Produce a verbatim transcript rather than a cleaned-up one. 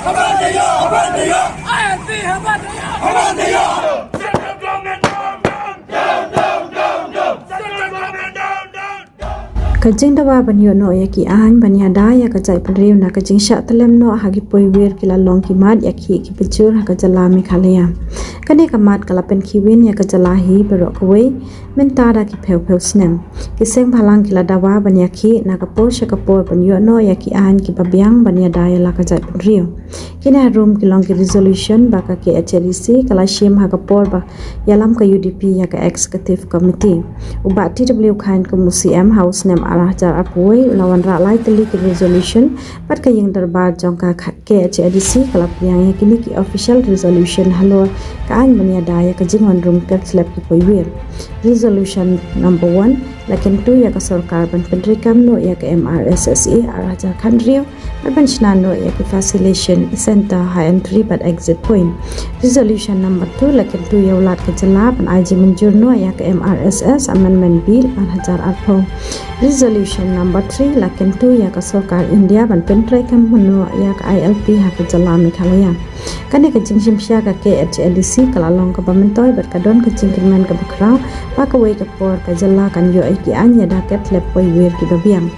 हवा नहीं हो, हवा नहीं हो। आईएलपी हवा नहीं हो। हवा नहीं हो। Central government down, down, down, down, down, down। Central government down, down, down। Ka jingdawa ban ïoh noh ïa ki aiñ ban ïada ïa ka jaitbynriew na ka jingshah tyllem noh ha ki poiwir ki la long ki mat ïa ki, ki pynjur ha ka jylla Meghalaya. Kane ka mat ka la pynkhih win ïa ka jylla hi baroh kawei mynta da ki phew phew snem. Ki seng bhalang ki la dawa ban ïakhih na ka por sha ka por ban ïoh noh ïa ki aiñ kiba biang ban ïada ïa la ka jaitbynriew. Kine harum ki long ki resolution ba ka KHADC ka la shim ha ka por ba ïalam ka UDP ïa ka Executive Committee. U Bah T W Chyne kum u CM ha u snem ar hajar arphew wei u la wanrah lai tylli ki resolution bad ka ïing dorbar jong ka KHADC ka la pdiang ïa kine ki official resolution halor ka aiñ ban ïada ïa ka jingwan rum ker tlep ki poiwir. Resolution number one, la kyntu ïa ka sorkar ban pyntreikam noh ïa ka MRSSA ar hajar khathynriew bad ban shna noh ïa ka facilitation center ha entry bad exit point. Resolution number two, la kyntu ïa u Lat ka jylla ban ai jingmynjur noh ïa ka MRSS Amendment Bill ar hajar arphew. Resolution number three, la kyntu ïa ka sorkar India ban pyntreikam noh ïa ka ILP ha ka jylla Meghalaya. Kane ka jingshim sha ka KHADC ka la long kaba myntoi bad ka don ka jingkyrmen kaba khraw ba kawei ka por ka jylla kan ïoh ïa ki aiñ ïada ker tlep poiwir kiba biang.